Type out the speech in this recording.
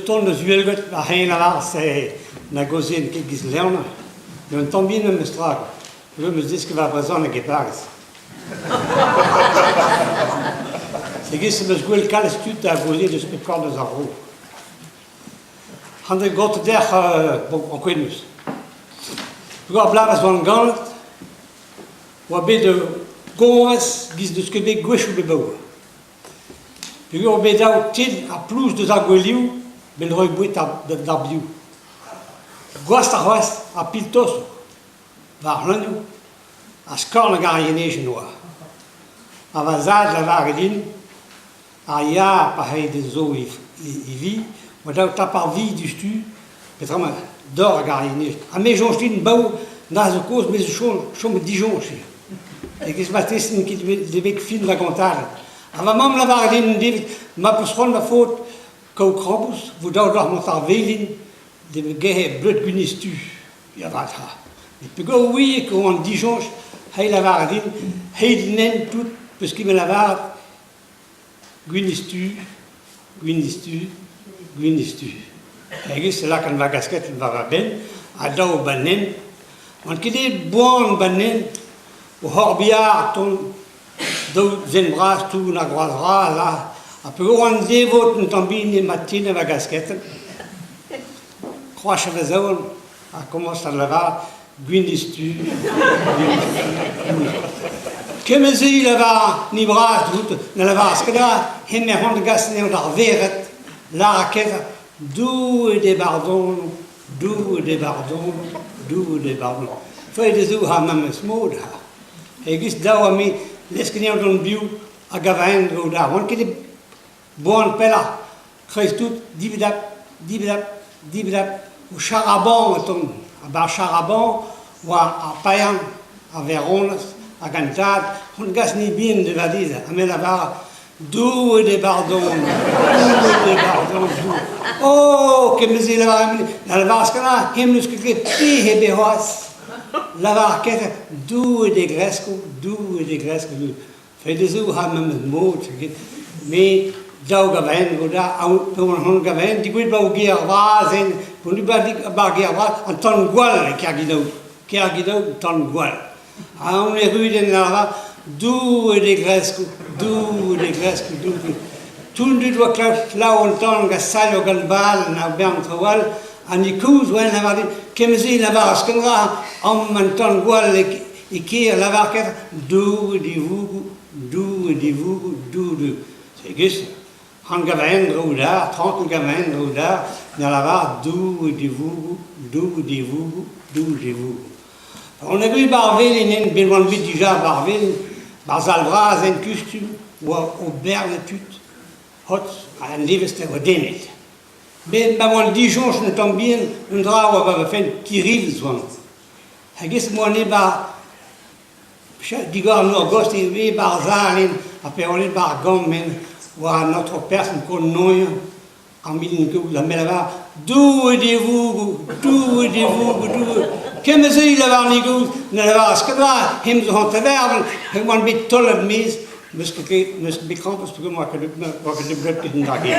tont eus Uhelgoed va c'hein a lâr-se na gaozean ket giz Leon. Met un tamm bihan memes tra kwa. Me 'm eus desket va brezhoneg e Pariz. E-giz 'm eus gwelet kalz tud a gaoze deus pep korn eus ar vro. An gaout dec'h bon, ankouaet 'm eus. Peogwir bloavezh 'oan ganet, 'oa bet ur goñvez 'giz n'eus ket bet gwechoù bet 'baoe. Peogwir oa bet dav tenn ar plouz deus ar gouelioù 'benn roiñ boued d'ar bioù. Gwastoc'h c'hoazh ar piltosoù war ar c'hleunioù ha skorn hag ar yenejenn 'oa. Ha va zad 'lavare din Ar yar pa c'hell dezho e vi, oa dav tap ar vi diouzhtu, petra ma dor hag ar yenez. Ha me 'soñj din baou na zo kozh me zo chomet disoñj ivez. E-giz marteze n'int ket bet fin da gontadenn. Ha va mamm 'lavare din un devezh, ma 'peus c'hoant ma faotr kaout krampouezh, 'vo dav deoc'h mont d'ar velin da gerc'hat bleud gwinizh-du. Ya 'vat ha. Met peogwir 'ouie e oan disoñj, he lavare din, heit an hent tout, 'peus ket bet lavaret Gwinizh-du, gwinizh-du, gwinizh-du. E-giz e lakaan va gasketenn war va benn ha dav ba'n hent. Oan ket aet boan ba'n hent o c'horbiañ tont daou zen bras tougn ar groaz vras ha ha peogwir oan devot un tamm bihan emañ tennañ va gasketenn. Kroaz va zaol ha komañs da lavaret Gwinizh-du, gwinizh-du. Kement-se lavar ni bras out na lavaras ket dra, hemañ c'hoant da gas anezhañ d'ar vered, lâra ket Doue d'e bardono, Doue d'e bardono, Doue d'e bardono. Fae dezho ha memes mod ha. E-giz daou ha me lesk anezhañ dont biv hag a va en-dro da. Oan ket e Boan pellañ, kreiz-tout, dibidap, dibidap, dibidap, o charabañ o tont. Ha 'ba charabañ 'oa ar paean, ar vaeronez hag an tad hon gas ni bihan da vadizañ. Ha me 'lavare, Doue d'e bardon, Doue d'e bardon, Doue. Oh, kement-se 'lavare na lavaras ket na, hemañ n'eus ket graet pec'h ebet c'hoazh. Lavar ket, Doue d'e gresko, Doue d'e gresko, Doue. Fedezou ha memes mod, me daou gavaen vo da hon gavaen digouezet 'ba o gêr vras en bon 'ba gêr vras an tan gwall e Kergidaou Kergidaou tan gwall ha on erruet en lava Doue d'e gresko Doue d'e gresko Doue tout an dud 'oa klav an tan gant sailho gant bal na bern traoù all ha ni kozh 'oa en lavar din kement-se lavaras ken ra amañ an tan gwall e E kêr lavar ket Doue divougoù, Doue divougoù, Doue. Segus, han gavaen dro dar, tranquil gavaen dro dar, na lavar Doue divougoù, Doue divougoù, Doue divougoù. On a bet bar velin en, bet oan bet dija bar velin, bar sal vras en kustum, oa o bern tud, hot, an devezh oa denet. Bet ma oan disoñj un tamm bihan, un dra oa ba va fenn, Kirill oan. Hag-ez 'moa ne 'ba digor an nor gost ivez 'ba ar sal ha pe on 'ba ar gambr 'oa an aotrou person Konoñ ar milin kozh ha me 'lavar Doue d'e vougou, Doue d'e vougou, Doue. Kement-se e lavar ni gozh, ne lavaras ket dra, hemañ zo hanter-vervel, hemañ oan bet taolet 'maez, 'meus ket ket, 'meus ket bet krampouezh peogwir 'moa ket 'moa ket debret ket an dra ken.